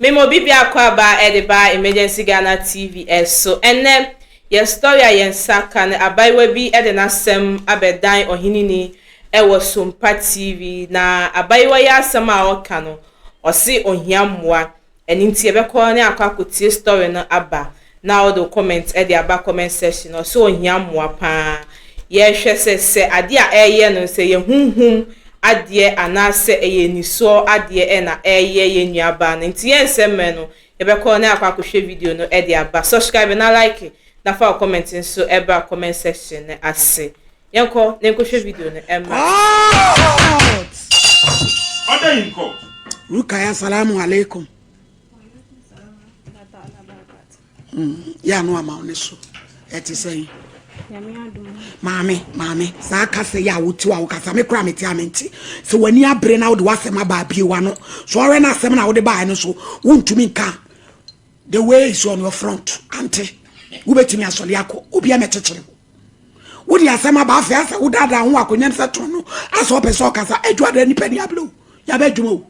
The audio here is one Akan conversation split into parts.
Mema obi biako aba de ba Emergency Ghana TV so. Ɛnnɛ, yɛ story a yɛn nsa ka no, abayewa bi de n'asɛm abɛdan ɔheneni wɔ Sompa TV. Na abayewa yi asɛm a ɔka no, ɔse ohia mmoa. Ɛno nti yɛbɛkɔ ne akɔ akɔtie story no aba na wode wo comment de aba comment section. Ɔse ohia mmoa paa. Yɛhwɛ sɛ sɛ adeɛ a ɛreyɛ no sɛ yɛ honhom adeɛ anaasɛ ɛyɛ anisoɔ adeɛ ɛna ɛreyɛ yɛn nuabaa no. Nti yɛnsɛ mmerɛ no, yɛbɛkɔ ne akɔ akɔhwɛ video no de aba. Subscribe na like na fa wo comment nso ɛbra comment section no ase. Yɛnkɔ na yɛnkɔhwɛ video no ɛmmra. Court! Order in court. Rukaya salamu alaikum. Yɛ ano ama wo ne so. Ɛte sɛn? Maame, maame, saa kasa yi a wote a wokasa me kora mete a mente. Sɛ w'ani abere na wode w'asɛm aba abie w'ano. So ɔhwɛ na asɛm na wode baeɛ no so wontumi nka. The way is on your front. Ante, wobɛtumi asɔre akɔ. Obi a mɛkyekyere wo. Wode asɛm aba afei asɛ wodaadaa ho akonnwa no sɛ tono no asɛ ɔpɛ sɛ ɔkasa adwuma da nipa ni abere o. Yɛabɛ adwuma o.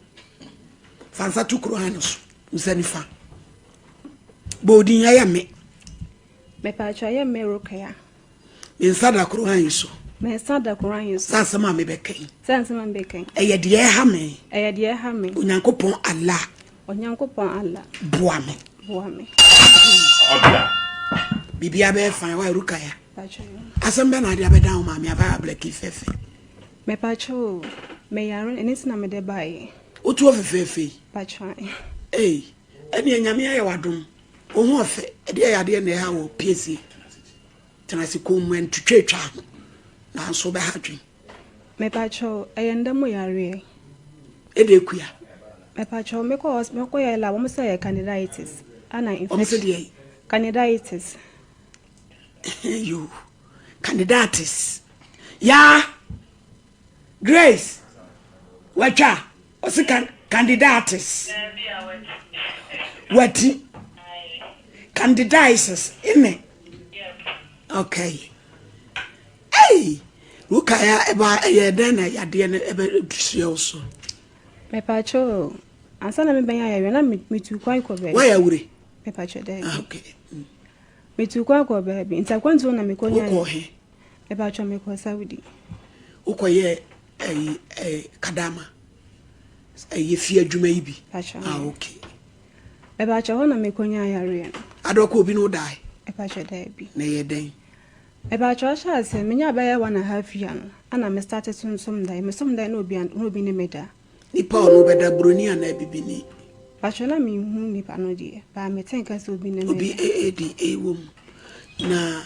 Fa nsa to kuro han no so. Nsa nifa. Bɔ odin ɛyɛ me. Mepatwa yɛ me Rukaya. Me nsa da kuro han yi so. Me nsa da kuro han yi so. Sɛ asɛm a mebɛka yi. Sɛ asɛm a mebɛka yi. Ɛyɛ deɛ ɛha me. Ɛyɛ deɛ ɛha me. Onyankopɔn Allah. Onyankopɔn Allah. Boa me. Boa me. Order. Biribiara bɛyɛ fine wa Rukaya. Patwa yɛ. Asɛm bɛ na ade abɛdan wo maame aba ablaki fɛfɛ. Mepatwa o. Meyare ɛno nti na mede baeɛ. Wotu fɛfɛɛfɛ yi. Patwa. Ei, ɛne Nyame ayɛ w'adom. Wo ho ɔfɛ. Ɛdeɛ yɛ adeɛ na ɛha wɔ piesie. Tena ase komm ntwitwatwa ho. Nanso wobɛha adwen. Mepatwa o. Ɛyɛ nda mu yareɛ. Ɛde ekua. Mepatwa o. Mekɔ mekɔ yɛ lab wɔn sɛ ɛyɛ candidiasis. Ana Wɔn sɛ infection. deɛ Candidiasis. yo candidates. Ya Grace watwa ɔsi can candidates. Wati candidiasis ine. Okay. Hey, Rukaya ɛba ɛyɛ dɛn na yadeɛ no ɛbɛ dusua wo so. Mepatwa o. Ansa na mebɛnya yareɛ na metu kwan kɔ baabi. Wayɛ awure. Mepatwa daabi. Ah, okay. Metu kwan kɔ baabi. Nti akwantuo na mekɔnya. Wokɔ he? Mepatwa mekɔ Saudi. Wokɔyɛ ɛyi ɛyi kadama. Ɛyɛ fie adwuma yi bi. Patwa. Ah, okay. Mepatwa hɔ na mekɔnya yareɛ no. Adɔkɔ obi no dae. Mepatwa daabi. Na ɛyɛ dɛn? Mepatwa ɔhyɛ ase menya bɛyɛ 1½ year no ana me start so nsom dae. Mesom dae na obi na obi ne me da. Nipa a ɔno bɛda buroni anaa bibini. Patwa na menhu nipa no deɛ. Baa mete nka sɛ obi ne me Obi da. edi ɛwɔ mu. Na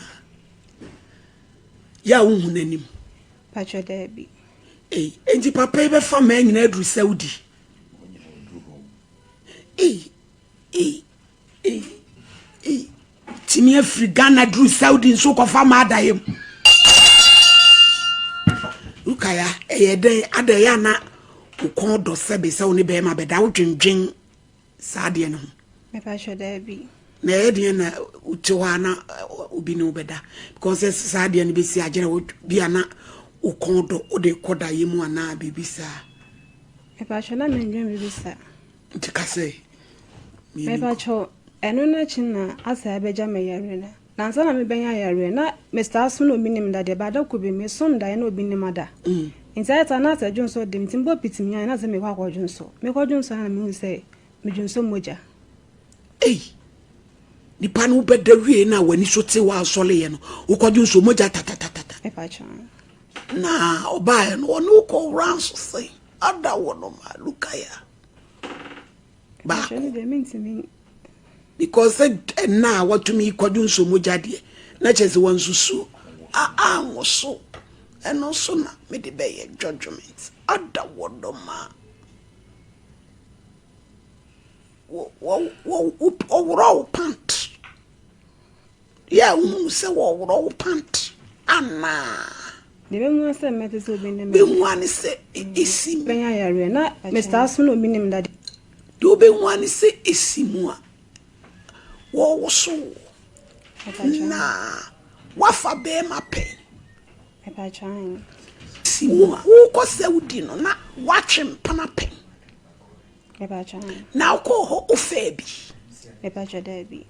yɛ a wohu n'anim. Patwa daabi. Ei, enti papa yi bɛfa mmaa nyinaa aduru Saudi. Ei, ei, ei, ei. Tumi afiri Ghana duru Saudi nso kɔfa mmaa daeɛ mu. Rukaya, ɛyɛ dɛn ada ɛyɛ ana wo kɔn dɔ sɛbe sɛ wo ne bɛrima bɛda wodwendwen saa adeɛ no ho. Mepatwa daabi. Na ɛyɛ deɛ na wote hɔ a na obi ne wo bɛda because sɛ saa adeɛ no bɛsi agyerɛ wo bi a na wo kɔn dɔ wode kɔ daeɛ mu anaa biribi saa. Mepatwa na mendwen biribi saa. Nti ka sɛ Mepatwa ɛno n'akyi na asa ɛbɛgya me yareɛ no. Na ansa na mebɛnya yareɛ na Mr. Aso na obi nim da deɛ baada kɔ bi mesom daeɛ na obi nim ada. Nti ayɛ saa na asɛ dwonso de nti mbɔ piti mi na sɛ mekɔ akɔ dwonso. Mekɔ dwonso na mehu sɛ medwonso mogya. Ei, nipa no wobɛda wie na w'ani so te w'asɔleyɛ no wokɔdwo nso mogya tatatatata. Mepatwa. Na ɔbaeɛ no ɔne wokɔ wura nso sɛn ada wɔ no ma Rukaya. Mepatwa no deɛ mentumi. Because sɛ ɛna a watumi kɔdwo nso mogya deɛ na kyerɛ sɛ wansusu anwo so ɛno nso na mede bɛyɛ judgment ada wɔ no ma ɔworɔ wo pant yɛ a wohunu sɛ wɔworɔ wo pant anaa. Deɛ bɛhu sɛ mɛte sɛ obi ne me. Bɛhu ane sɛ ɛsi mu. Bɛnya yareɛ na Mr. Aso na obi nim da deɛ wobɛhu ane sɛ ɛsi mu a wɔwoso wo na wafa bɛrima pɛn. Mepatwa. Si mu a wokɔ sɛ wodi no na woatwe mpena pɛn. Mepakyɛ aane. Na wokɔɔ hɔ wofɛɛ bi? Mepakyɛ daabi.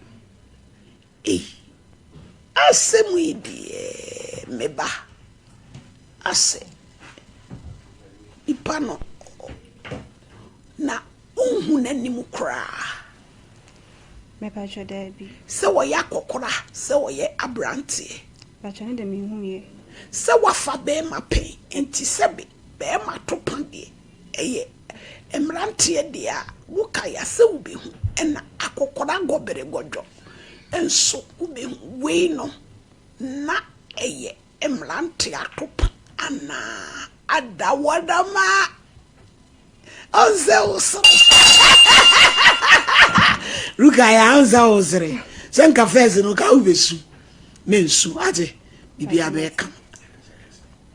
Ei, asɛm yi deɛ me ba, asɛ nipa no na wonhu n'anim koraa. Mepakyɛ daabi. Sɛ ɔyɛ akɔkora, sɛ ɔyɛ abranteɛ. Mepakyɛ ne deɛ menhu yɛ. Sɛ wafa bɛɛma pɛn, nti sɛbe bɛɛma to pa deɛ ɛyɛ mmeranteɛ deɛ a, wokae a sɛ wobɛhu, ɛna akɔkora gɔbere gɔdwɔ nso wobɛhu. Wei no na ɛyɛ mmerante atopa anaa adawadama? Ɔnsɛ wo sere. Rukaya ɔnsɛ wo sere. Sɛ nka fɛs no ka wobɛsu. Mensu ate biribiara bɛyɛ kama.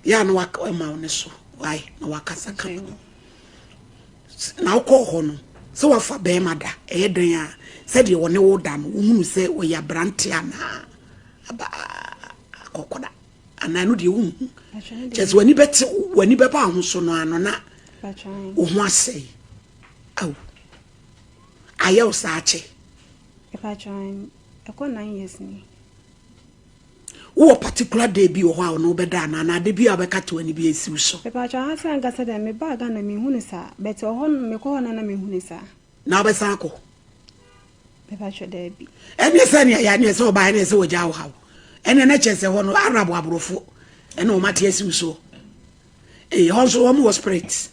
Yɛ a na wama wo ne so wae na wakasa kama. Na wokɔɔ hɔ no sɛ wafa bɛrima da ɛyɛ dɛn a sɛdeɛ ɔne wo da no wohunu sɛ ɔyɛ aberante anaa aba akɔkɔda anaa ɛno deɛ wonhu kyɛ sɛ w'ani bɛte w'ani bɛba ho so no ano na wo ho asɛe aw ayɛ wo saa kyɛ. Ɛkɔ 9 years ni. Wowɔ particular day bi wɔ hɔ a ɔne wo bɛda anaa anaa da bi a wobɛka to w'ani bi asi wo so? Mepakyɛw aha sɛ ankasa deɛ mebaa Ghana menhu no saa but ɔhɔ no mekɔ hɔ no na mehu no saa. Na wobɛsan akɔ? Mepakyɛw daabi. Ɛneɛ sɛ neɛ yɛ neɛ sɛ ɔbaa ɛneɛ sɛ wɔgya wo haw ɛneɛ na kyerɛ sɛ hɔ no Arab aborɔfo ɛna wɔn ate asi wo soɔ ee hɔ nso wɔn wɔ spirit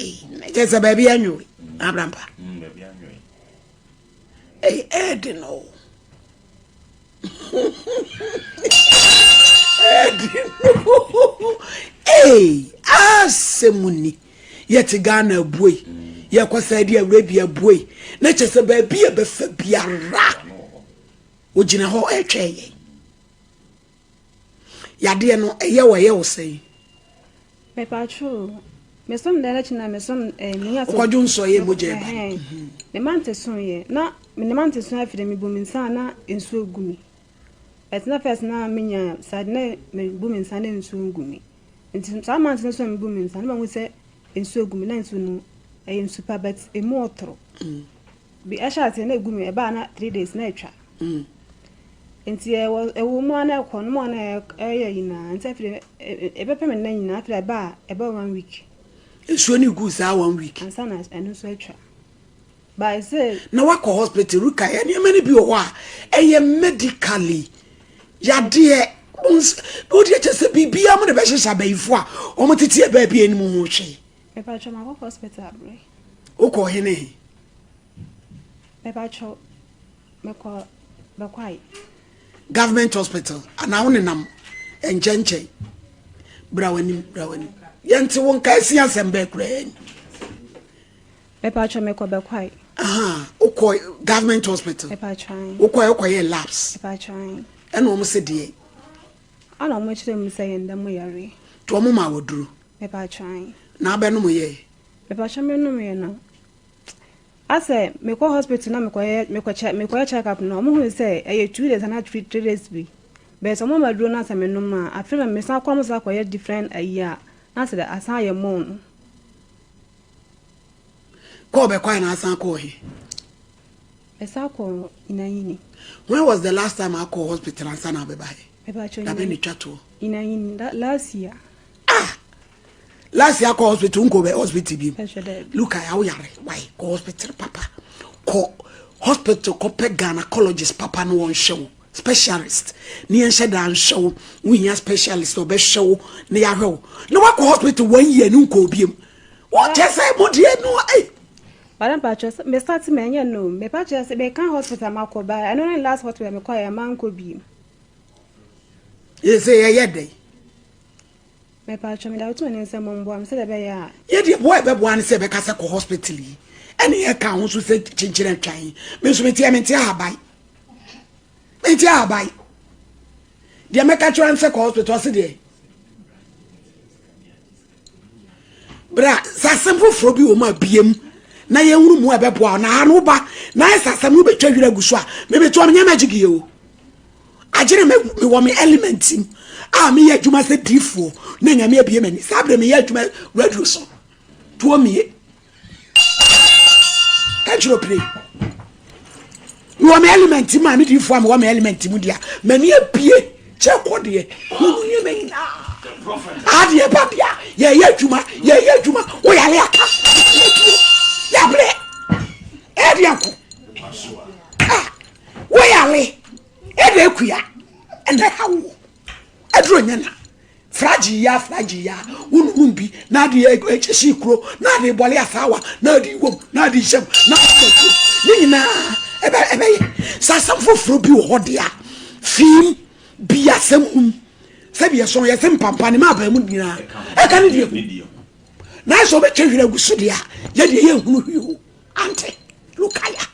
ee na kyerɛ sɛ baabi anwoe abrampa ee ɛɛde no. Ee, asɛm ni. Yɛte Ghana abuei, yɛkɔ Saudi Arabia abuei, na kyerɛ sɛ baabi a bɛfa biara, wogyina hɔ ɛretwɛn yɛn. Yadeɛ no, ɛyɛ wo ɛyɛ wo sɛn? Mepatwo, mesom dɛn akyi na mesom eh, menya so. Wokɔdwo nsɔ yɛ mogya ɛba. Ɛhɛn, me mante so yɛ, na me ne mante so afei de mebu me nsa na nsuo gu mi. But na first na menya saa de na mebu me nsa na nsuo ngu mi. Nti saa mante no so na mebu me nsa na mahu sɛ nsuo gu mi na nsuo no ɛyɛ nsu pa but emu ɔtoro. Mm. Bi ɛhyɛ aseɛ na egu mi ɛbaa na 3 days na atwa. Nti ɛwɔ ɛwɔ mu a na ɛkɔ no mu a na ɛyɛ nyinaa nti afei ɛbɛpɛ me nna nyinaa afei ɛba a ɛba one week. Nsuo no gu saa one week. Ansa na ɛno nso atwa. By sɛ. Na wakɔ hospital ruka yɛ nneɛma no bi wɔ hɔ a ɛyɛ medically yadeɛ wodeɛ kyɛ sɛ biribiara mo de bɛhyehyɛ abayifo a wɔn tete yɛ baabi anim ho hwee. Mepatwa makɔ hospital abrɛ. Wokɔ hene he? Mepatwa mekɔ Bɛkwae. Government hospital anaa wo nenam nkyɛnkyɛn bra w'anim bra w'anim yɛnte wo nka asi asɛm bɛɛ koraa ni. Mepatwa mekɔ Bɛkwae. Aha wokɔ government hospital. Mepatwa. Wokɔ wokɔ yɛ labs. Mepatwa. Ɛna wɔn se deɛ. Ɛna wɔn kyerɛ mu sɛ yɛn dɛm yare. To wɔn ma wɔduro. Mepatwa. Na abɛnom yɛ. Mepatwa menom yɛ no. Asɛ mekɔ hospital na mekɔyɛ mekɔkyɛ mekɔyɛ check up no ɔmo hu sɛ ɛyɛ 2 days anaa 3 days bi bɛyɛ sɛ ɔmo ma duro no asɛ menom a afei na mesan kɔ ɔmo san kɔyɛ different ayi a na sɛ asan ayɛ more no. Kɔɔ bɛkɔ a na asan kɔɔ he? Mesan kɔ Inanyini. When was the last time akɔ hospital ansa na abɛba he? Mepatwa Dabɛ ne twa toɔ. Inanyini last year. Ah! Last year kɔ hospital nkɔ bɛ hospital bi. Look a wo yare why kɔ hospital papa. Kɔ hospital kɔ pɛ gynecologist papa no wɔn hwɛ wo specialist ne yɛn hyɛ da nhwɛ wo wohia specialist ɔbɛhwɛ wo ne yɛahwɛ wo na wakɔ hospital one year ne nkɔ obiem wɔkyɛ sɛ mo deɛ no ei. Madam Pacho, me start me ɛnyɛ no me pacho sɛ me kan hospital ma kɔ ba ɛno ne last hospital me kɔ yɛ ma nkɔ biem. Yɛ sɛ yɛyɛ dɛn. Mepatwɔ meda wo to m'anim sɛ momboa me sɛdeɛ ɛbɛyɛ a. Yɛ deɛ boa ɛbɛboa ne sɛ ɛbɛka sɛ kɔ hospital yi ɛne yɛ ka ho nso sɛ kyenkyere atwa yi me nso meteɛ mente ahaban mente ahaban deɛ mɛka kyerɛ ne sɛ kɔ hospital ɔse deɛ bra sɛ asɛm foforɔ bi wɔ mu a biem na yɛhunu mu a ɛbɛboa na ha no woba na ayɛ sɛ asɛm no wobɛtwa werɛ agu so a mebɛtoa menyɛ magic yɛ o Agyere me mewɔ me element mu a meyɛ adwuma sɛ diifoɔ na nyame abie m'ani saa berɛ meyɛ adwuma radio so toɔ mie. Mɛkyerɛ pire. Mewɔ me element mu a me diifoɔ a mewɔ me element mu deɛ m'ani abie kyɛ kɔ deɛ hunu nneɛma nyinaa. Adeɛ ba deɛ yɛyɛ adwuma yɛyɛ adwuma woyare aka yɛabrɛ ɛdeɛ nko woyare ɛde akua ɛna ɛha wo aduro nyɛ na Fragye yi ara, fragye yi ara, wononom bi na ade ɛhyɛ kuro, na ade bɔle asaawa, na ade wom, na ade hyɛm, na ade bɔ kuro. Ne nyinaa ɛbɛ ɛbɛyɛ. Sɛ asɛm foforɔ bi wɔ hɔ deɛ a, fiim bi asɛm hum. Sɛbi ɛsɔn yɛse mpampa ne maa mu nyinaa ɛka ne deɛ ho. Na ayɛ sɛ ɔbɛtwa hwere agu so deɛ a, yɛdeɛ yɛnhunu hwee o. Ante, Lukaya.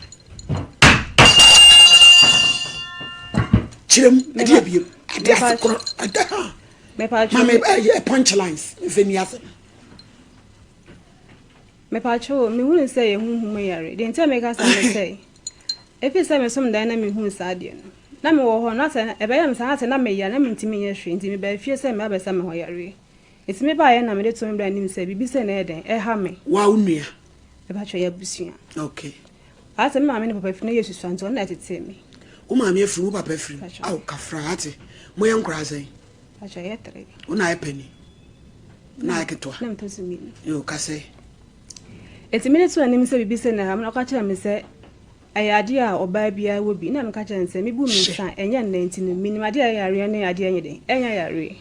Kyerɛ mu, ɛdeɛ biem, ɛde ase korɔ, ɛda ha. Maame ɛyɛ punchlines, mfɛ ni ase. Mepatwo, mehunu sɛ yɛ huhum yare. Deɛ nti a meka saa ne sɛ, ɛfiri sɛ mesom dan na mehunu saa adeɛ no. Na mewɔ hɔ no, asɛ ɛbɛyɛ me saa na asɛ na meyare na mentumi nyɛ hwee nti mebaa fie sɛ meba abɛsa me ho yareɛ. Nti mebaeɛ na mede too me bra anim sɛ biribi sei na ɛyɛ dɛn, ɛha me. Wo a wo nua? Mepakyɛ yɛ abusua. Okay. Ayɛ sɛ me maame ne papa firi na yɛ susua nti ɔno na ɛtetee me. Wo maame afiri mu, wo papa afiri mu. Aw kafra ate. Mo yɛ nkoraa sɛn? Mepakyɛ yɛ tere. Wo na ayɛ pani. Wo na ayɛ ketewa. Na metɔ so mmienu. Yo kasɛ. Eti me de to anim sɛ biribi sɛ na ɛha me na ɔka kyerɛ me sɛ ɛyɛ adeɛ a ɔbaa biara wɔ bi na meka kyerɛ no sɛ mebu me nsa ɛnyɛ nnɛ nti no menim adeɛ a ɛyɛ yareɛ ne adeɛ a ɛnyɛ dɛn ɛnyɛ yareɛ.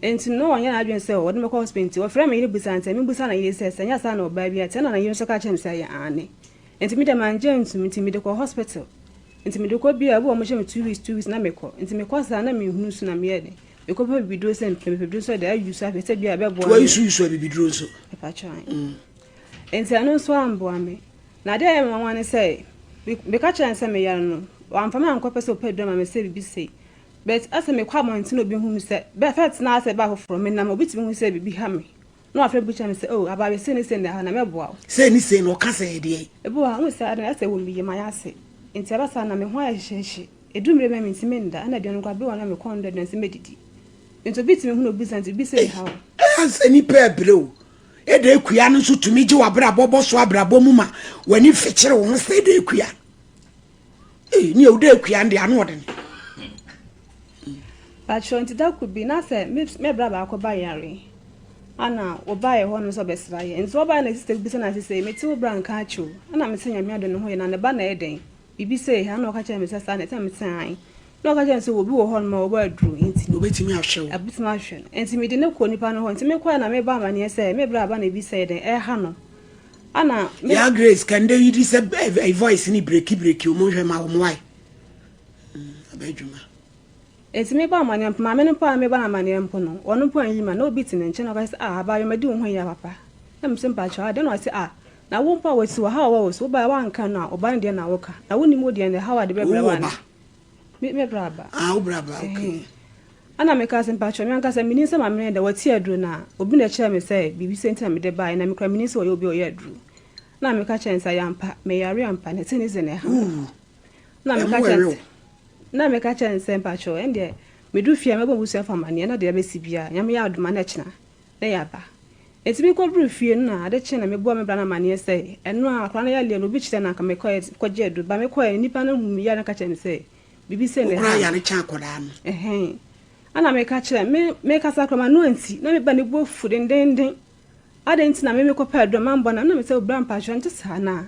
Enti no na wanyɛ n'adwene sɛ ɔde me bɛkɔ hospital nti ɔfrɛɛ me yere bisaa no sɛ memmisa ne yere sɛ sɛ ɛnyɛ saa na ɔbaa bi a te ɛna ne yere nso ka kyerɛɛ me sɛ ɛyɛ aane. Enti me deɛ mangye antum nti mede kɔɔ hospital. Nti mede kɔ biaa ebi wɔ hɔ wɔhyɛ me 2 weeks 2 weeks na mekɔ. Nti mekɔ saa na menhunu nso na meyɛ dɛn mekɔ pɛ bibiduro sɛ mepɛ bibiduro nso de ayi so ahwɛ sɛ bia ɛbɛboa me. Wayi so yi so abibiduro nso. Mepakyɛw ae. Nti ɛno nso amboa me. Na adeɛ a ɛyɛ me nwanwa ne sɛ meka kyerɛɛ no sɛ meyare no wamfa me ankɔ pɛ sɛ ɔpɛ aduro ama me sɛ biribi sei. But asɛ mekɔ abɔnten na obi hu me sɛ bɛ first na asɛ baa foforɔ menam obi tumi hu sɛ biribi ha me na wafrɛ me bisa me sɛ oh abaayewa sei ne sei na ɛha na mɛboa wo. Sei ne sei na ɔka sɛ ɛdeɛn? Ebi wɔ hɔ a wohu sɛ ade no asɛ wɔ me yam ayɛ ase nti ɛba saa na me ho ayɛ hyehyeehye ɛduru mmerɛ bi a mentumi nda ɛna aduane koraa bi wɔ hɔ a na me kɔn dɔ aduane sɛ mɛdidi nti obi tumi hu na obisa nti biribi sei ha wo. Ei asɛ nipa ɛbrɛ o Ɛda akua no nso tumi gye w'abrabɔ bɔ so abrabɔ mu ma w'ani fekyere wo ho sɛ ɛda akua. Ee, ne ɛwuda akua no deɛ ano ɔden. Patrɔ nti da ko bi na sɛ me me bra baako ba yare ana ɔbaeɛ hɔ nom sɛ ɔbɛsra yɛ nti ɔbaeɛ na sista bi bisa no ase sɛ mete wo bra nka akyɛ o ɛna mese Nyame adom ne ho yɛ na ne ba na ɛyɛ dɛn biribi sei ha na ɔka kyerɛ me sɛ saa na ɛte na mese ae na ɔka kyerɛ me sɛ obi wɔ hɔ nom a ɔwɔ aduro nti Obetumi ahwɛ wo. Obetumi ahwɛ no nti mede no kɔɔ nipa no hɔ nti mekɔɛ na mebɔ amaneɛ sɛ me bra aba na ebi sɛ yɛ dɛn ɛha no ana me. Yaa Grace kɛndɛ yi di sɛ eh, voice ni breki breki o monhwɛ ma wɔn wae mm, abɛ adwuma. Enti mebɔ amaneɛ mpo, maame no mpo a mebɔ no amaneɛ mpo no, ɔno mpo anyi ma, na obi te ne nkyɛn na ɔka sɛ, ah, abaayewa madi wo ho ya papa. Na mese mpakyɛw adɛn na ɔse ah, na wo mpo a wasi wɔ haw a wɔ so, wobaeɛ woanka no a, ɔba no deɛ na woka, na wonim wo deɛ no haw a de bɛbrɛ wo Wowɔ ana? ba? Me, me bra ba. Ah, wo bra ba, okay. Ɛhɛn. Ɛna mekaa sɛ, mpakyɛw, me ankasa mennim sɛ maame no yɛ dɛn, wate aduro no a, obi na ɛkyerɛɛ me sɛ biribi sei nti na mede baeɛ, na me koraa mennim sɛ ɔyɛ obi a ɔyɛ aduro. Na meka kyerɛɛ no sɛ, ɛyɛ ampa, meyare ampa, na ɛte ne sɛ na ɛha me. Ooh, Na meka ɛmo kyerɛɛ no ɛwe sɛ, wo. na meka kyerɛɛ no sɛ, mpakyɛw, ɛndeɛ medu fie a mɛbɔ m'abusuafo amanneɛ na deɛ ɛbɛsi biara, Nyame yɛ adom a na ɛkyena na yɛaba. Enti mekɔduruu fie no na ade kyee na mebɔɔ me bra no amanneɛ sɛ, ɛno a akwadaa no yareɛ no obi kyerɛɛ no anka mekɔɛ kɔgye aduro. Ba mekɔɛ no nnipa no huu me yare no ka kyerɛɛ me sɛ biribi sei na Wo koraa ɛha me. yare kyɛn akwadaa no. Ɛhɛn. Ɛna meka kyerɛɛ me mekasa koraa m'ano ansi na me ba no bo afu dendeenden. Adɛn nti na me mekɔpɛ aduro a mambɔ no? Ɛna mesɛ bra mpakyɛw ɛnte saa anaa?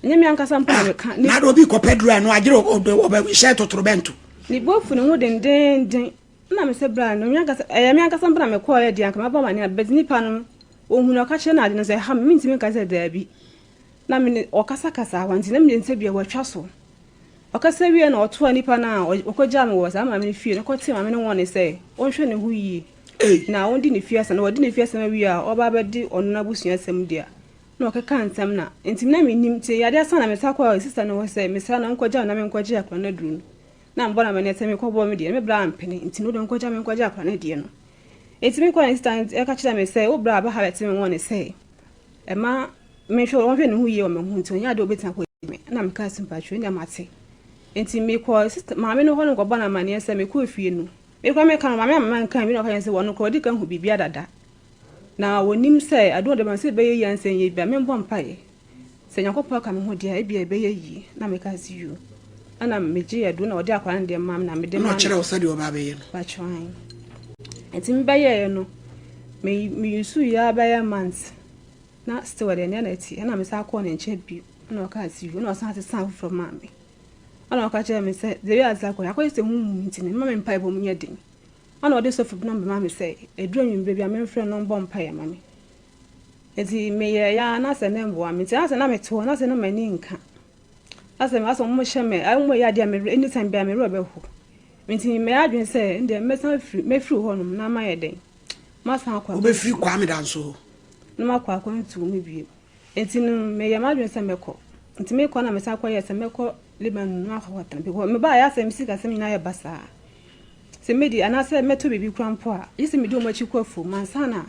Ɛnyɛ me ankasa mpo na Ah, meka. Ne na ade obi kɔpɛ duro a ɛno agyere ɔbɛhyɛ totorobɛnto. Ne bo afu ne ho dendeenden. Nna mese bra no, me ankasa, ɛyɛ me ankasa mpo na mekɔɔeɛ deɛ anka mɛbɔ amaneɛ but nipa no, ɔhunu ɔka kyerɛ no ade no sɛ ɛha me, mentumi nka sɛ daabi. Na me ne ɔkasakasa hɔ nti na menim sɛ bia watwa so. Ɔkasa wieɛ na ɔtoa nipa no a ɔkɔgyaa me wɔ saa maame no fie no kɔtee maame no wɔne sɛ ɔnhwɛ ne ho yie na ɔndi ne fie asɛm na wadi ne fie asɛm awie a ɔba abɛdi ɔno n'abusua asɛm deɛ na ɔkeka nsɛm na nti na mennim nti yadeɛ asa na mesa kɔɔ sista no hɔ sɛ mesrɛ no ɔnkɔgya me na menkɔgye akwadaa no aduro no. Na mebɔ no amanneɛ sɛ mekɔbɔɔ me deɛ no, me bra ampene, nti no wode nkɔgya me nkɔgye akwadaa no deɛ no. Nti mekɔɔ ne sista no ɛka kyerɛɛ me sɛ wo bra aba ha bɛte me wɔne sɛ ɛma menhwɛ ɔnhwɛ ne ho yie wɔ me ho nti ɔnyɛ adeɛ ɔbɛtumi akɔ me. Ɛna mekaa sɛ mpakyɛw ɛnna mate. Nti mekɔɔ sista maame no hɔ no kɔbɔ no amanneɛ sɛ mekɔɔ fie no. Mekɔ meka no maame amma manka bi na ɔka kyerɛ me sɛ wɔn koraa wɔdi kan hu biribi adada. Na wɔnim sɛ ade wɔde ma sɛ ɛbɛyɛ yie ansa ɛnyɛ bi a membɔ mpaeɛ. Sɛ Nyankopɔn ka me ho deɛ a, ebia ɛbɛyɛ yie. Na mekaa sɛ, Yoo. Ɛna megyee aduro na ɔde akwadaa no deɛ maa me na mede Ɛna maa no. ɔkyerɛ wo sɛdeɛ ɔba abɛyɛ no. Pakyɛ ae. Nti mebɛyɛeɛ no, me me use yɛ ara bɛyɛ month na still ɛdeɛ nea na ɛte. Ɛna mesan kɔɔ ne nkyɛn bio ɛna ɔkaa sɛ yoo ɛna ɔsan sesaa foforɔ maa me. Ɛna ɔka kyerɛɛ me sɛ deɛ wiase akɔ yi akɔyɛ sɛ honhom nti no mma me mpaebɔ mu nyɛ den. Ɛna ɔde sɔfo bi nɔmba maa me sɛ ɛduru anwummerɛ bi a memfrɛ no na ɔmmɔ mpaeɛ mma me. Nti meyɛeɛ ara na sɛ na ɛmmoa me. Nti na sɛ na mete hɔ na sɛ na m'ani nka. Na sɛ asɛ wɔn hyɛ me, wɔn yɛ adeɛ a me werɛ anytime biara me werɛ bɛho. Nti meyɛ adwene sɛ ndeɛ mɛsan afiri mɛfiri hɔnom na mayɛ dɛn masan akɔ Wobɛfiri Kwame Danso hɔ? Na makɔ akwantuo mu bio. Nti no meyɛ m'adwene sɛ mɛkɔ. Nti mekɔ na mesan kɔyɛɛ sɛ mɛkɔ Lebanon na makɔ akɔtena because mebaeɛ asɛ me sikasɛm nyinaa yɛ basaa. Sɛ mɛdi anaasɛ mɛtɔ biribi koraa mpo a, gye sɛ medi wɔn akyi kɔ afuom ansa na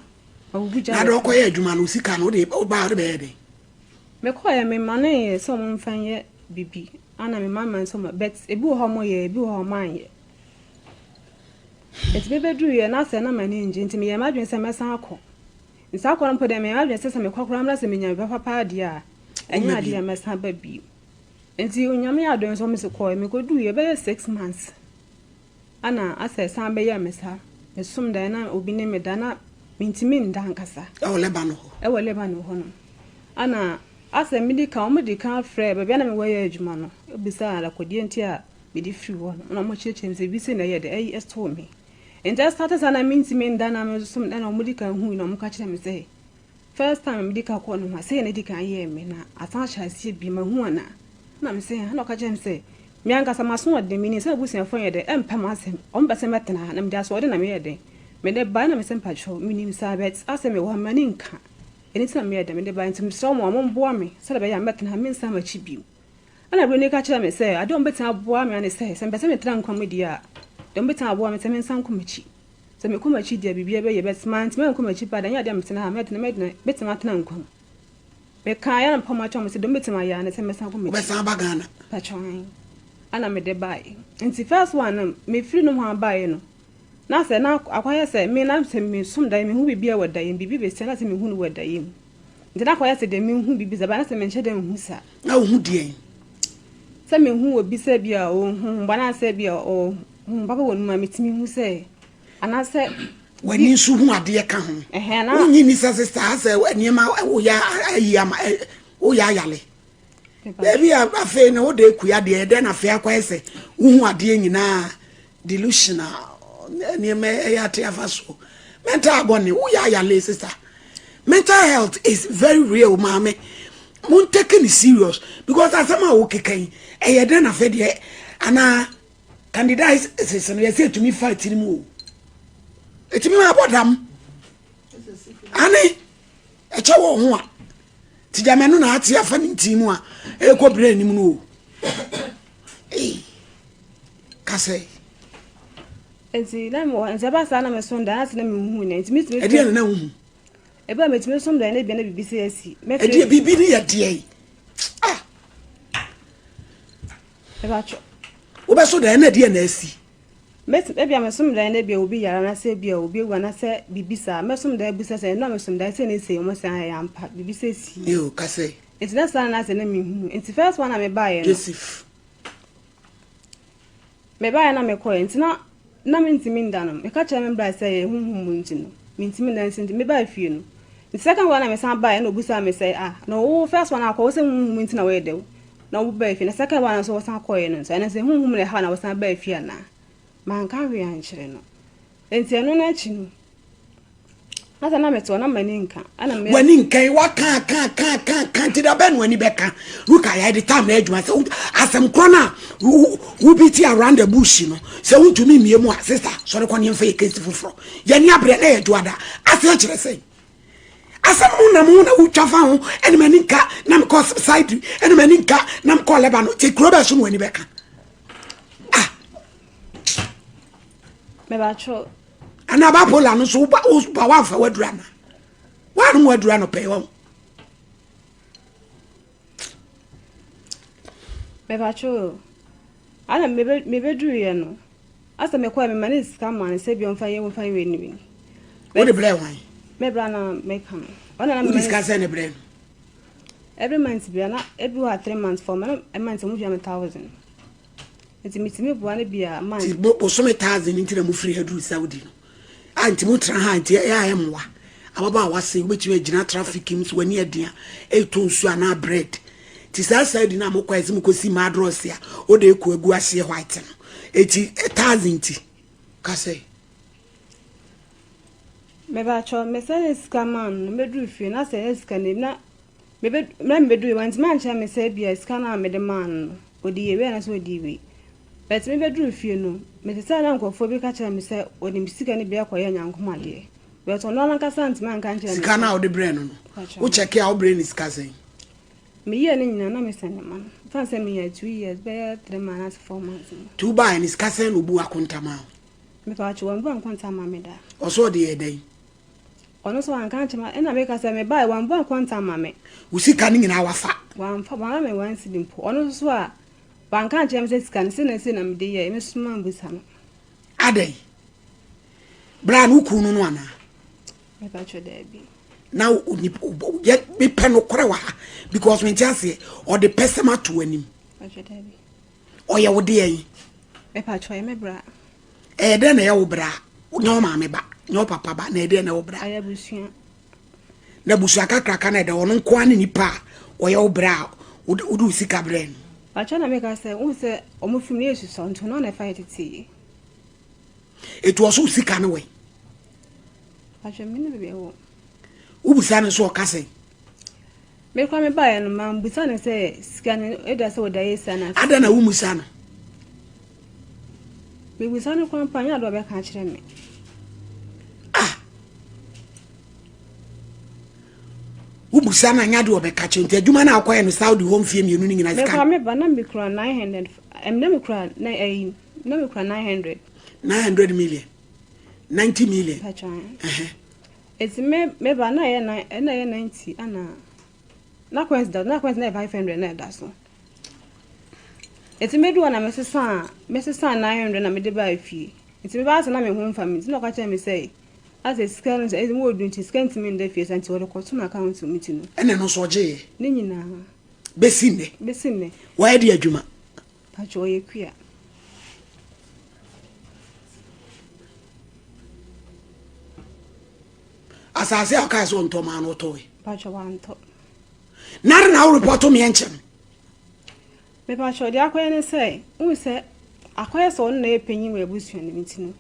mabubu gya Na wɔ deɛ fie. wokɔyɛ adwuma no, wo sika no wode wobaa wode bɛyɛɛ dɛn? Mekɔeɛ memaneeɛ sɛ wɔn mfa nyɛ biribi ana me mama nso ma but ebi wɔ hɔ a wɔyɛɛ ebi wɔ hɔ a wɔanyɛ. Nti mebɛduruiɛ na sɛ na m'ani ngye nti meyɛɛ m'adwene sɛ mɛsan akɔ. Nti saa kɔ no mpo deɛ meyɛɛ m'adwene sɛ sɛ mekɔ koraa na sɛ menya biribi papa paa deɛ a ɛnyɛ Womma adeɛ bio. a mɛsan aba bio. Nti Onyame adom nso mese kɔeɛ mekɔduruiɛ bɛyɛ 6 months Ana asɛ san bɛyɛɛ me saa. Mesom daeɛ na obi ne me da na mentumi nda ankasa. Ɛwɔ Lebanon hɔ. Ɛwɔ Lebanon hɔ nom. Ana asɛ medi kan, wɔn di kan frɛɛ baabi a na mewɔ yɛ adwuma no, bisaa adekodeɛ nti a mede firi hɔ no, na wɔn kyerɛkyerɛ me sɛ biribi sei na ɛyɛ dɛ, ɛyi ɛtoo me. Nti ɛstate saa na mentumi nda na mesom da na wɔn di kan hui na wɔn ka kyerɛ me sɛ, first time a medi kan kɔɔ no hɔ a, sei na edi kan yɛɛ me na asan ahyɛ aseɛ bio, mahu anaa? Ɛna me se, ɛna ɔka kyerɛɛ me sɛ, Me ankasa m'asoɔden, menim sɛ m'abusuafoɔ nyɛ dɛn, ɛmpɛ m'asɛm, wɔn pɛ sɛ mɛtena ha, na mede asoɔden na meyɛɛ dɛn, mede baeɛ, ɛna me se, mpakyɛw, menim saa, but asɛ mewɔ ha, m'ani nka, ɛno nti na meyɛɛ dɛn, mede baeɛ, nti mesrɛ mo a, momboa me, sɛdeɛ ɛbɛyɛ a mɛtena ha, mensan m'akyi bio. Ɛna buroni ka kyerɛɛ me sɛ, adeɛ a wɔbɛtumi aboa me ara ne sɛ, sɛ mepɛ sɛ metena nkwa mu deɛ a, deɛ wɔbɛtumi aboa me sɛ mensan nkɔ m'akyi. Sɛ mekɔ m'akyi deɛ a, biribiara bɛyɛ, but mantumi ankɔ m'akyi paa deɛ, ɛnyɛ adeɛ a metena ha, mɛtena, mɛtena, mɛtumi atena nkwa mu. Mekaeɛ ara na mepam akyɛ wɔn sɛ deɛ mɛtumi ayɛ ara ne sɛ mɛsan akɔ m'akyi. Wobɛsan aba Ghana? Pakyɛ ae. Ɛna mede baeɛ. Nti first one no, mefiri nohoa baeɛ no, na sɛ na akɔyɛ sɛ me na sɛ mesom daeɛ mehu biribi wɔ daeɛ mu, biribi bɛsi a na sɛ mehu no wɔ daeɛ mu. Nti na akɔyɛ sɛ deɛ mehu biribi saa, but na sɛ menhyɛ da nhu saa. Na wohu deɛn? Sɛ mehu obi sɛ bi a ɔwɔ honhom bɔne anaasɛ bi a ɔwɔ honhom papa wɔ ne mu a, metumi hu sɛ anaasɛ. W'ani nso hu adeɛ ka ho. Wonnye nni sɛ sista asɛ nneɛma woyɛ ayi ama woyɛ ayale. Baabi a afei na wode akua deɛ ɛdɛn na afei akɔyɛ sɛ wohu adeɛ nyinaa delusion a nneɛma ɛyɛ ate afa so. Mental agony woyɛ ayale sista. Mental health is very real maame. Mon take it serious because asɛm a wokeka yi ɛyɛ dɛn na afei deɛ anaa Candidiasis no yɛsɛ ɛtumi fa tiri mu o ɛtumi ma abɔ dam ane ɛkyɛ wɔ ho a nti gyama no na ate afa ne nti mu a ɛkɔ berɛ anim no o ei kasɛ nti na mewɔ nti ɛba saa na meso da na sɛ na mehu na nti metumi ɛdeɛ na na wohu Ebi a metumi som dan no ebia na biribi sɛ asi. Mɛfrɛ Ɛdeɛ biribi no yɛ deɛ ah. Ɛbɛatwɔ. Wobɛso dan na ɛdeɛ na asi. Mɛtumi ebia mesom dan no ebia obi yare anaasɛ ebia obi awu anaasɛ biribi saa. Mɛsom dan bisa sɛ ɛno a mesom dan sɛ ne sei wɔn sɛ ɛyɛ ampa biribi sɛ si. Yoo kasɛ. Nti na saa na sɛ na mehunu. Nti first one a mebaeɛ no. Joseph. Mebaeɛ na mekɔeɛ nti na na mentumi nda no. Meka kyerɛɛ me bra sɛ ɛyɛ honhom mu nti no mentumi nda nti mebaa fie no. Nti second one a mesan baeɛ na obisaa me sɛ ah na wo first one akɔ wo sɛ honhom mu nti na woyɛ dɛ na wobaa fie na second one nso wosan kɔeɛ no nso ɛno nso honhom na ɛhaw na wosan baa fie anaa? Manka hwee ankyerɛ no. Nti ɛno no akyi no na sɛ na mete hɔ na m'ani nka ɛna me. W'ani nka yi waka ka ka ka ka nti da bɛn na w'ani bɛka look a yɛde time na adwuma sɛ asɛm korɔ no a wo beat around the bush no sɛ wontumi mmie mu a sister sɔre kɔ ne yɛmfa yɛ case foforɔ yɛne abrɛ na yɛ dwoada aseɛ kyerɛ sɛ asɛm no nam ho na wotwa fa ho ɛne m'ani nka na mekɔ side ɛne m'ani nka na mekɔ Lebanon nti kuro bɛɛ so na w'ani bɛka ah Mebatwo. Ana bipolar no so woba woba wamfa waduru ana? Wanom waduru anɔpɛ yi wɔn. Mebatwo. Ana mebe mebeduru yɛ no. Asa mekɔ me ma ne sika ma ne sɛ bi ɔmfa yɛ ɔmfa yɛ wei ne wei. Wode brɛ wan? Me bra na meka no. Ɔna na me. Wode sika sɛ ne brɛ no. Every month biara na ebi wɔ hɔ a 3 months, 4 months na month ɔmo tua me 1000. Nti metumi boa no bi a month. Nti bosome 1000 nti na mo firi ha duru Saudi no? A nti mo tena ha nti ɛyɛ a ɛmmoa? Ababaawa sei wobɛtumi agyina traffic mu sɛ w'ani ɛden a ɛretɔ nsuo anaa bread. Nti saa Saudi no a mokɔ a ɛsɛ mokɔsi madrɔs a wode ɛkɔ agu aseɛ white no. Eti 1000 nti ka sɛ. Mepakyɛw, mesɛnee sika maa no no, meduu fie na sɛ ɛyɛ sika no bi na mebe na mebedui wantumi ankyerɛ me sɛ ebia sika no a mede maa no no, ɔde yɛɛ wei anaasɛ ɔdii wei. But mebeduruu fie no, mete sɛ na nkurɔfoɔ bi ka kyerɛɛ me sɛ ɔde me sika no bi akɔyɛ nyankomadeɛ. But ɔno ara ankasa antumi anka ankyerɛ me Sika no a sɛ. wode brɛɛ no no, Mepakyɛw. wo kyɛke a wobrɛɛ no sika sɛn? Meyɛɛ ne nyinaa na mesɛnde ma no. Mfa no sɛ menya 2 years, bɛyɛ 3 months anaasɛ 4 months no. Nti wobaeɛ no, sika sɛn na ɔbuu akonta maa wo? Mepatwo wambu ankonta amma me da. Ɔse ɔde yɛɛ dɛn? Ɔno nso wanka ankyerɛ me ɛna meka sɛ mebaeɛ wambu ankonta amma me. Wo sika no nyinaa wafa? Wamfa wamma me one cedi mpo. Ɔno nso so a wanka ankyerɛ me sɛ sika no sei na sei na mede yɛɛ me nso mambusa no. Adɛn? Bra no wo kunu no no anaa? Mepatwo daabi. Na onipa yɛ mepɛ nokorɛ wɔ ha because mente aseɛ ɔde pɛsɛm ato w'anim. Mepatwo daabi. Ɔyɛ wo deɛn? Mepakyɛ ɔyɛ me bra. Ɛyɛ dɛn na ɛyɛ wo bra? Nyɛ wo maame ba, nyɛ wo papa ba, na ɛyɛ dɛn na ɛyɛ wo bra? Ɔyɛ abusua. Na abusua kakraka na ɛdɛ ɔno nko ara ne nipa a ɔyɛ wo bra a wode wo sika brɛ no. Pakyɛ na meka sɛ wohu sɛ ɔmo fim no yɛ susɔ nti ɔno na ɛfa yɛ tete yi. Etu ɔso wo sika no wɛn? Pakyɛ me ne baabi ɛwɔ. Wobusa no nso ɔka sɛn? Me koraa me baeɛ no mambusa no sɛ sika no ɛda sɛ ɔda yɛ si anaa. Adɛn na wommusa no? Mebusa no koraa mpo a nyɛ adeɛ ɔbɛka akyerɛ me. Ah! Wobusa no a nyɛ adeɛ ɔbɛka kyerɛ nti adwuma no a wokɔyɛ no Saudi hɔ mfeɛ mmienu no nyinaa sika. Me koraa me ba na mekura 900 na mekura na ɛyi na mekura 900. 900 million 90 million. Patron. Uh-huh. Enti me me ba na ɛyɛ na na ɛyɛ 90 ana na coins da na coins na ɛyɛ 500 na ɛda so. Enti medu hɔ na mesesa mesesa 900 na mede baa fie. Enti me ba sɛ na me ho mfa me nti na ɔka kyerɛ me sɛ asɛ sika no sɛ ɛmu odu nti sika ntumi nda fie sa nti wɔde kɔto m'account mu ti no. Ɛna ɛno nso ɔgyeeɛ. Ne nyinaa. Bɛsi nnɛ. Bɛsi nnɛ. Wayɛ de adwuma. Pacho ɔyɛ kua. Asase a ɔkaa sɛ ɔntɔ maa no ɔtɔe. Pacho wantɔ. Nare na wo report me ɛnkyɛ no. Me pacho deɛ akɔyɛ ne sɛ wohu sɛ akɔyɛ sɛ ɔno na ɛyɛ panyin wɔ abusua no mu nti no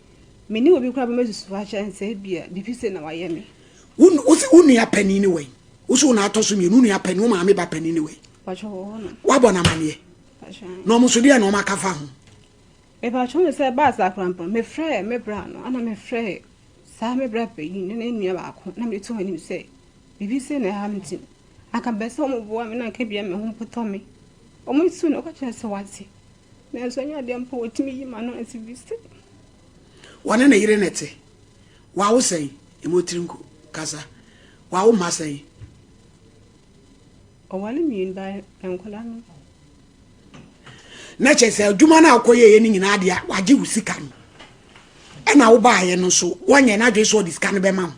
me ne obi koraa bɛmɛsusu akyerɛ no sɛ ebia biribi sei na wayɛ me. Wo wo nua panin ne wɛn? Wo so wo na atɔ so mmienu wo nua panin wo maame ba panin ne wɛn? Pacho wɔ hɔ nom. Woabɔ no amaneɛ? Na ɔmo nso deɛ na ɔmo aka fa ho? Mepakyɛw hu sɛ ɛbaa saa koraa mpo no, mefrɛɛ me bra no, ɛna mefrɛɛ saa me bra panyin ne ne nua baako na mede too wɔn anim sɛ biribi sei na ɛha me nti anka mepɛ sɛ wɔboa me na anka ebia me ho mpo tɔ me. Wɔn su no, wɔka kyerɛɛ me sɛ wɔate, nanso ɛnyɛ adeɛ mpo wɔtumi yi m'ano ansi biribi sei. Wɔne ne yere na ɛte. Wawo sɛn? Emu tiri nko. Kasa. Wawo mma sɛn? Ɔware mmienu ba nkwadaa no. Na kyerɛ sɛ adwuma no a wokɔyɛeɛ no nyinaa deɛ wagye wo sika no ɛna wobaeɛ no nso wɔnyɛ n'adwene sɛ ɔde sika no bɛma wo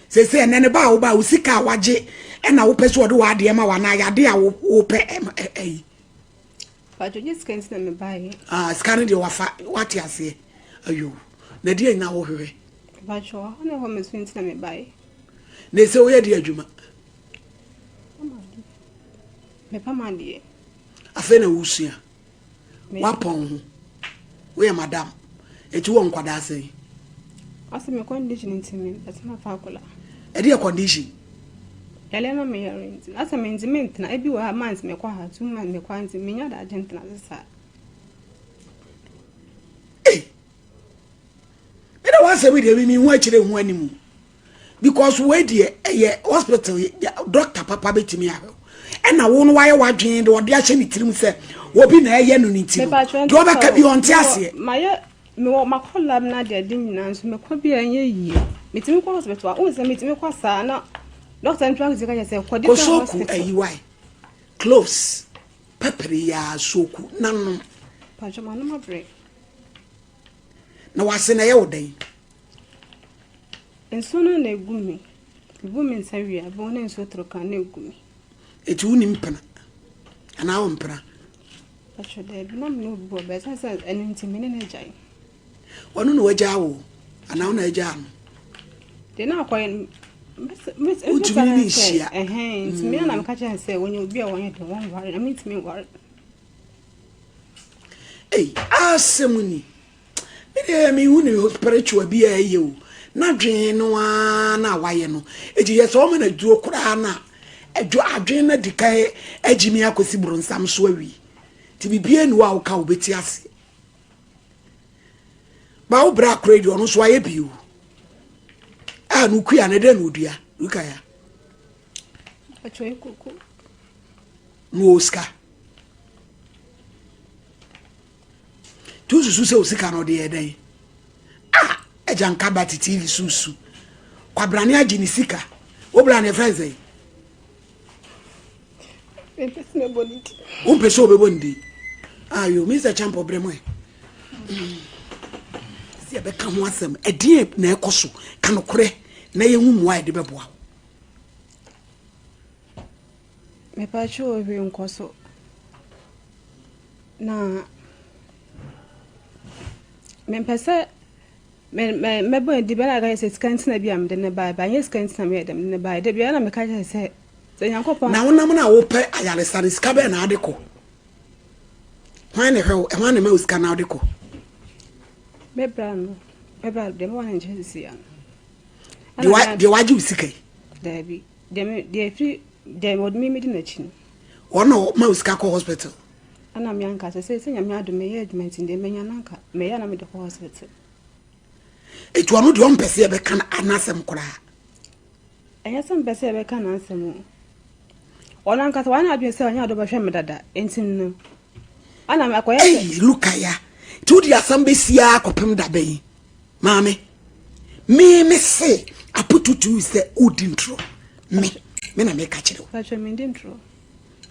sɛsɛ ɛnɛ no ba a wobaa wo sika a wagye ɛna wopɛ sɛ ɔde w'adeɛ ma wo anaa yadeɛ a wopɛ ɛyi Patro nye sika nti na mebaeɛ. Ah, sika no deɛ wafa wate aseɛ ayo na deɛ nyina wohwehwɛ. Patro ɔhɔ na ɛhɔ me so nti na mebaeɛ. Na ɛsɛ woyɛ deɛ adwuma. Mepam adeɛ. Afei na wosua. Wapɔn ho. Woyɛ madam. Eti wɔ nkwadaa sɛn? Ɔsɛ me condition nti me mpɛ sɛ mafa akwadaa. Ɛde yɛ condition? Yɛlɛ na me yare nti. Asɛ me nti me ntena. Ebi wɔ ha months mekɔ ha, 2 months mekɔ ha nti menya daagye ntena ase saa. Ei! Me na wasɛm deɛ me hu akyire hu anim. Because wei deɛ ɛyɛ hospital doctor papa bɛtumi ahwɛ wo. Ɛna wo no wayɛ w'adwene de ɔde ahyɛ ne tirim sɛ obi na ɛyɛ no ne ti no. Deɛ ɔbɛka bi ɔnte aseɛ. Mayɛ mewɔ makɔ lab na adeɛ ade nyinaa nso mekɔ bi a ɛnyɛ yie. Metumi kɔ hospital a wohu sɛ metumi kɔ saa na doctor no tumi ka kyerɛ sɛ kɔ different hospital. Kɔ soku ayi wae cloves pɛpɛrɛ yi ara soku na nom. Patro manom abrɛ. Na wase na ɛyɛ wo dɛn? Nsuo no na egu me. Mebu me nsa wie a, ɛbɛn na nsuo toro kan na egu me. Eti wo nim mpena? Anaa wo mpena? Pacho daabi na me ne obi bɔ bɛɛ sɛ sɛ ɛno nti me ne no agyae. Ɔno na wagyaa wo anaa wo na agyaa no? Deɛ na akɔyɛ no Wontumi ne no nhyia. Ɛhɛn nti me na meka kyerɛ no sɛ wɔnyɛ obi a wɔnyɛ den wɔnware na mentumi nware. Ei asɛm ni. Me deɛ mehu ne spiritual bi a ɛyɛ o. N'adwene no ara na wayɛ no. Eti yɛ sɛ ɔma no aduro koraa na adwo adwene no adi kan agyi me akɔsi boronsam so awie. Nti biribiara ni hɔ a woka wobɛti aseɛ. Ba wo bra koraa deɛ ɔno nso ayɛ bi o. A no kua no dɛn na odua? Rukaya. Atwa koko. No wɔ sika. Tu susu sɛ osika no ɔde yɛ dɛn? Ah, agya nka ba te TV so su. Kwabrane agye ne sika. Wo bra ne friends sɛn? Wompɛ sɛ wobɛbɔ ne din. Ayo, Mr. Champo brɛ mu ɛ. Sɛ yɛbɛka ho asɛm, ɛdeɛn na ɛkɔ so? Ka nokorɛ na yɛhu mmoa a yɛde bɛboa wo. Mepakyɛw hwee nkɔ so. Na mempɛ sɛ me me mɛbɔ ne din bɛna aka sɛ sika nti na bi a mede ne baeɛ, ba nyɛ sika nti na meyɛ dɛ mede ne baeɛ. Da biara na meka kyerɛ sɛ sɛ Nyankopɔn. Na wonam no a wopɛ ayaresa no, sika bɛn na wode kɔ? Hwan na ɛhwɛ wo? Hwan na ɛma wo sika na wode kɔ? Me bra no, me bra deɛ mewɔ ne nkyɛn sisi ano. Deɛ wagye wo sika yi? Daabi, deɛ me deɛ efiri deɛ wɔde me medi n'akyi no. Wɔn na ɔma wo sika kɔ hospital? Ɛna me anka sɛ sɛ sɛ nyame adom meyɛ adwuma nti deɛ menya no anka meyɛ na mede kɔ hospital. Etu ɔno deɛ ɔmpɛ sɛ yɛbɛka n'asɛm koraa. Ɛnyɛ sɛ mpɛ sɛ yɛbɛka n'asɛm o. Ɔno ankasa wayɛ n'adwene sɛ ɔnyɛ ade ɔbɛhwɛ me dada nti no ɛna akɔyɛ sɛ. Ei Lukaya, nti wode asɛm bɛsi ara kɔpem da bɛn? Maame, me me se apotutu sɛ wodi ntorɔ. Me, me na meka kyerɛ wo. Patro, mendi ntorɔ.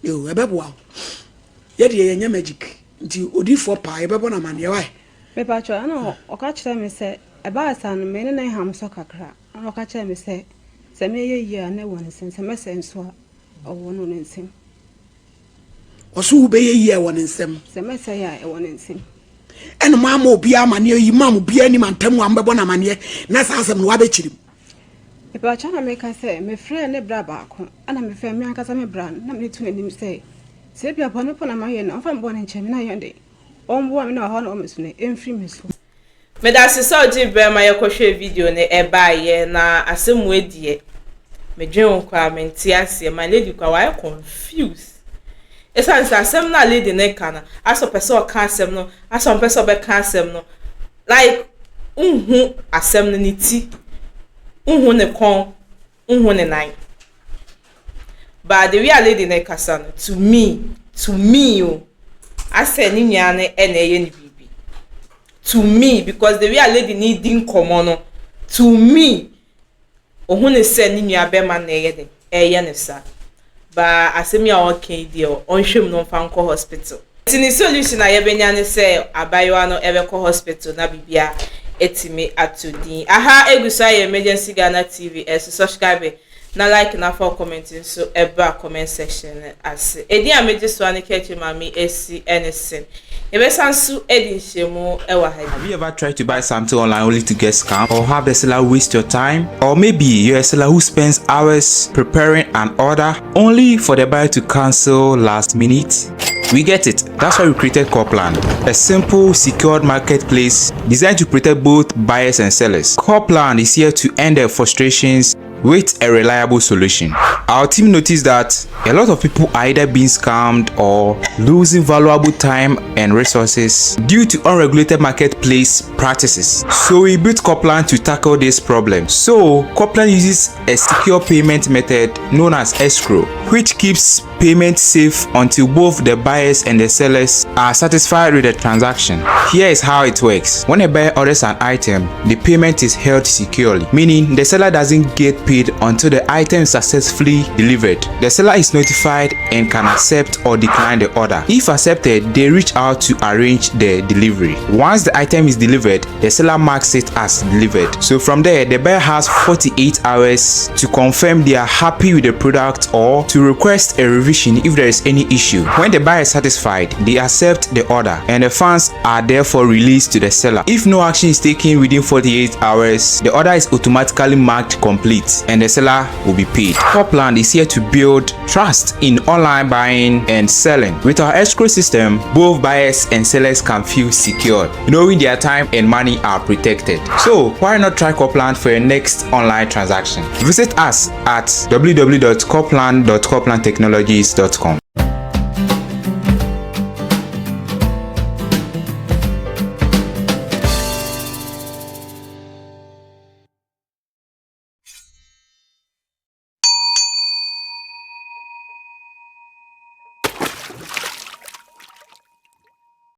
Yo, ɛbɛboa wo. Yɛdeɛ yɛnyɛ magic, nti odiifoɔ paa yɛbɛbɔ no amanneɛ wae. Me patro, ɛna ɔka kyerɛ me sɛ ɛbaa saa no me ne no ham so kakra. Ɛna ɔka kyerɛɛ me sɛ, sɛ mɛyɛ yie a, na ɛwɔ ne nsam, sɛ mɛsɛe nso a, ɛwɔ no ne nsam. Ɔso wobɛyɛ yie a ɛwɔ ne nsam. Sɛ mɛsɛe a, ɛwɔ ne nsam. Ɛna mo ama obiara amaneɛ yi ma mo biara nim antam a mobɛbɔ no amaneɛ na saa asɛm no wabɛkyiri mu. Mepakyɛw na meka sɛ mefrɛɛ ne bra baako ɛna mefrɛɛ me ankasa me bra no na mede to n'anim sɛ sɛ ebia bɔne po na mayɛ no ɔmfa me bɔne nkyɛ me na yɛn de ɔmmoa me na ɔhaw na ɔwɔ me so no ɛmfiri me so. Medase sɛ ɔgyee berɛ ma yɛkɔhwɛɛ video no ɛbaeɛ na asɛm wei deɛ medwen ho koraa mente aseɛ my lady koraa wayɛ confused ɛsiane sɛ asɛm no a lady no ka no asɛ ɔpɛ sɛ ɔka asɛm no asɛ ɔmpɛ sɛ ɔbɛka asɛm no like nhu asɛm no ne ti nhu ne kɔn nhu ne nan. But the way a lady no kasa no, to me, to me o, asɛ ne nua no na ɛyɛ ne biribi. To me, because the way a lady no di nkɔmmɔ no, to me, ohun ne sɛ ne nua bɛrima na ɛyɛ den, ɛyɛ ne saa. But asɛm yi a ɔka yi deɛ, ɔnhwɛ mu na ɔmfa nkɔ hospital. Nti ne solution a yɛbɛnya ne sɛ abayewa no ɛbɛkɔ hospital na biribiara atumi ato din. Aha egu so ayɛ Emergency Ghana TV ɛso subscribe na like na fa comment nso ɛbra comment section no ase. Edin a megye so a ne kɛkyɛ maame esi ɛne sen. Yɛbɛsan so adi nhyiamu ɛwɔ ha bi. Have you ever tried to buy something online only to get scammed or have the seller waste your time? Or maybe you're a seller who spends hours preparing an order only for the buyer to cancel last minute? We get it. That's why we created Corplan, a simple, secured marketplace designed to protect both buyers and sellers. Corplan is here to end their frustrations with a reliable solution. Our team noticed that a lot of people are either being scammed or losing valuable time and resources due to unregulated marketplace practices. So we built Corplan to tackle this problem. So Corplan uses a secure payment method known as escrow, which keeps payment safe until both the buyers and the sellers are satisfied with the transaction. Here is how it works. When a buyer orders an item, the payment is held securely, meaning the seller doesn't get paid paid until the item is successfully delivered. The seller is notified and can accept or decline the order. If accepted, they reach out to arrange the delivery. Once the item is delivered, the seller marks it as delivered. So from there, the buyer has 48 hours to confirm they are happy with the product or to request a revision if there is any issue. When the buyer is satisfied, they accept the order and the funds are therefore released to the seller. If no action is taken within 48 hours, the order is automatically marked complete and the seller will be paid. Copland is here to build trust in online buying and selling. With our escrow system, both buyers and sellers can feel secured, knowing their time and money are protected. So why not try Copland for your next online transaction? Visit us at www.copland.coplandtechnologies.com.